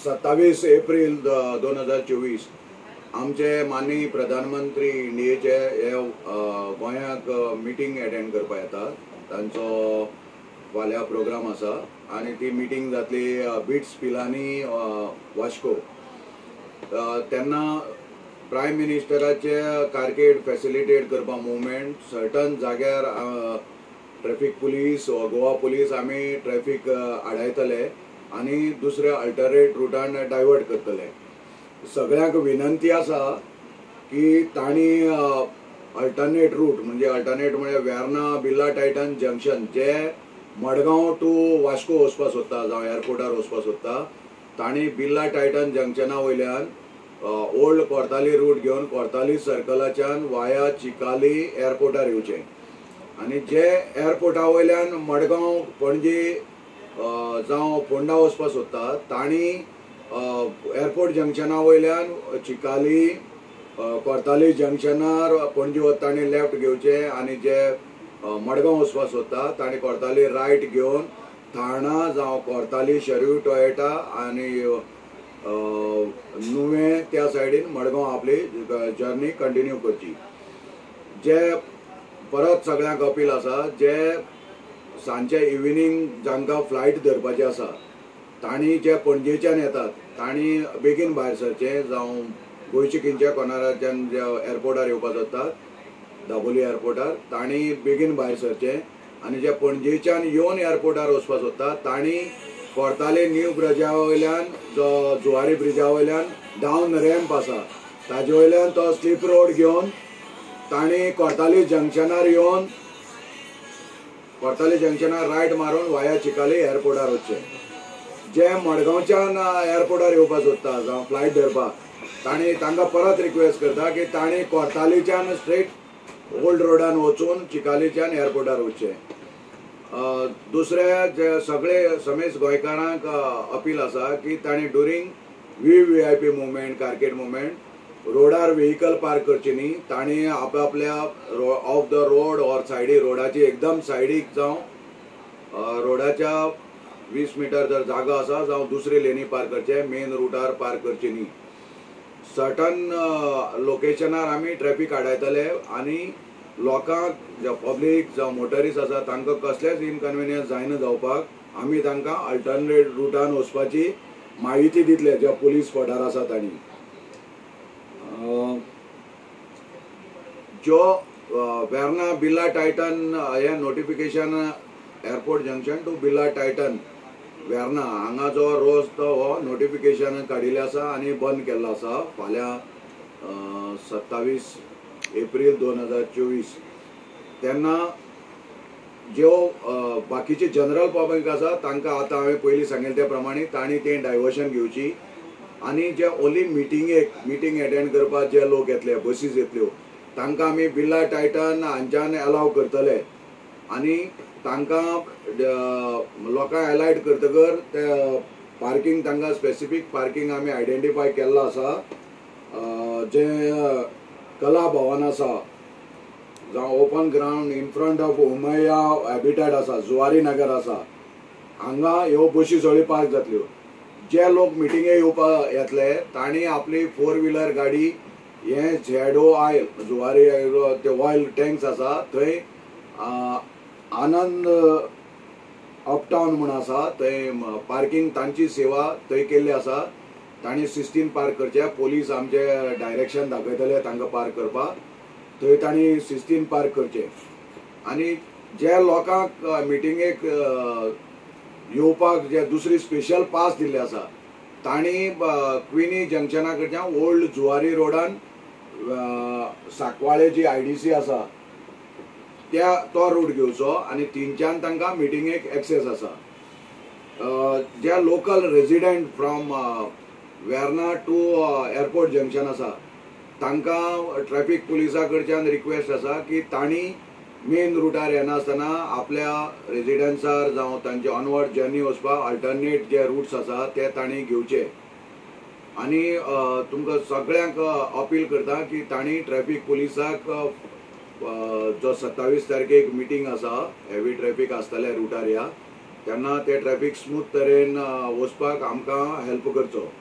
27 एप्रील 2024 आमचे माननीय प्रधानमंत्री इंडियेचे हे गोंयाक मिटींग एटेंड करपाक येता. तांचो फाल्यां प्रोग्राम आसा आनी ती मिटींग जातली बिट्स पिलानी वास्को. तेन्ना प्रायम मिनिस्टराचे कारकेड फॅसिलिटेट करपाक मुवमेंट सर्टन जाग्यार ट्रॅफिक पुलीस गोवा पुलीस आमी ट्रॅफिक आडायतले आनी दुसऱ्या अल्टरनेट रुटान डायवर्ट करतले. सगळ्यांक विनंती आसा की तांणी अल्टरनेट रूट म्हणजे अल्टरनेट म्हणजे वेर्ना बिर्ला टायटन जंक्शन जे मडगांव टू वास्को वचपाक सोदता जावं एअरपोर्टार वचपाक सोदता तांणी बिर्ला टायटन जंक्शना वयल्यान ओल्ड कोर्ताली रूट घेवन कोर्ताली सर्कलाच्यान वाया चिकाली एअरपोर्टार येवचें आनी जे एअरपोर्टा वयल्यान मडगांव पणजी जावं फोंडा वचपाक सोदता तांणी एअरपोर्ट जंक्शना वयल्यान चिकाली कोर्ताली जंक्शनार पणजी वता तांणी लेफ्ट घेवचें आनी जे मडगांव वचपाक सोदता तांणी कोर्ताली रायट घेवन थाणा जावं कोर्ताली शरयू टोयोटा आनी नुवें त्या सायडीन मडगांव आपली जर्नी कंटिन्यू करची. जे परत सगळ्यांक अपील आसा जे सांजचे इव्हिनींग जांकां फ्लायट धरपाची आसा तांणी जे पणजेच्यान येतात तांणी बेगीन भायर सरचें जावं गोंयचे खंयच्या कोनाराच्यान जे एअरपोर्टार येवपाक सोदतात दाबोली एअरपोर्टार तांणी बेगीन भायर सरचें आनी जे पणजेच्यान येवन एअरपोर्टार वचपाक सोदतात तांणी कोर्ताली न्यू ब्रिजा वयल्यान जो जुवारी ब्रिजा वयल्यान डावन रॅम्प आसा ताजे वयल्यान तो स्लीप रोड घेवन तांणी कोर्ताली जंक्शनार येवन कोर्ताली जंक्शनार रायट मारून वाया चिकाली एअरपोर्टार वचचें. जे मडगांवच्यान एअरपोर्टार येवपाक सोदता जावं फ्लायट धरपाक तांणी तांकां परत रिक्वेस्ट करता की तांणी कोर्तालीच्यान स्ट्रेट ओल्ड रोडान वचून चिकालीच्यान एअरपोर्टार वचचें. दुसरे जे सगळे समेस्त गोंयकारांक अपील आसा की तांणी during VVIP movement carcade movement रोडार व्हेकल पार्क करची न्ही. तांणी आपआपल्या ऑफ the road or सायडी रोडाची एकदम सायडीक जावं रोडाच्या 20 मिटर जर जागो आसा जावं दुसरी लेनी पार्क करचे, मेन रुटार पार्क करची न्ही. सर्टन लोकेशनार आमी ट्रॅफिक आडायतले आनी लोकांक जे पब्लीक जावं मोटरिस्ट आसा तांकां कसलेंच इनकन्विनियन्स जायना जावपाक आमी तांकां अल्टरनेट रुटान वचपाची म्हायती दितले जे पुलीस स्पॉटार आसा तांणी. जो वेर्ना बिर्ला टायटन हे notification airport junction to Birla Titan Verna हांगा जो रस्तो हो नोटिफिकेशन काडिल्लें आसा आनी बंद केल्लो आसा फाल्यां 27 एप्रील 2024. तेन्ना ज्यो बाकीचे जनरल पब्लीक आसा तांकां आतां हांवें पयलीं सांगिल्लें त्या प्रमाणे तांणी तें डायवर्शन घेवची आनी जे ओनली मिटिंगेक मिटींग एटेंड करपाक जे लोक येतले बसीस येतल्यो तांकां आमी बिर्ला टायटन हांच्यान एलाव करतले आनी तांकां लोकांक एलायट करतकर ते पार्किंग तांकां स्पेसिफीक पार्किंग आमी आयडेंटिफाय केल्लो आसा जे कला भवन आसा जावं open ground in front of Umiya habitat आसा जुवारी नगर आसा हांगा ह्यो बशी सगळ्यो पार्क जातल्यो. जे लोक मिटिंगे येवपाक येतले तांणी आपली 4 व्हिलर गाडी हे झेडो ऑयल जुवारी ते ऑयल टँक्स आसा थंय आनंद अपटावन म्हूण आसा थंय पार्किंग तांची सेवा थंय केल्ली आसा तांणी शिस्तीन पार्क करचें. पोलीस आमचे डायरेक्शन दाखयतले तांकां पार्क करपाक थंय तांणी शिस्तीन पार्क करचें आनी जे लोकांक मिटिंगेक येवपाक जे दुसरी स्पेशल पास दिल्ले आसा तांणी क्विनी जंक्शना कडच्यान ओल्ड जुवारी रोडान साकवाळे जी IDC आसा त्या तो रूट घेवचो आनी थंयच्यान तांकां मिटिंगेक एक्सेस आसा. जे local resident from Verna to airport junction आसा तांकां ट्रॅफिक पुलिसा कडच्यान रिक्वेस्ट आसा की तांणी मेन रुटार येनासतना आपल्या रेजिडन्सार जावं तांचे ऑनवर्ड जर्नी वचपाक अल्टरनेट जे रुट्स आसा ते तांणी घेवचे आनी तुमकां सगळ्यांक अपील करता की तांणी ट्रॅफिक पुलिसाक जो 27 तारखेक मिटींग आसा हेवी ट्रॅफिक आसतले रुटार ह्या तेन्ना ते ट्रॅफिक स्मूथ तरेन वचपाक आमकां हेल्प करचो.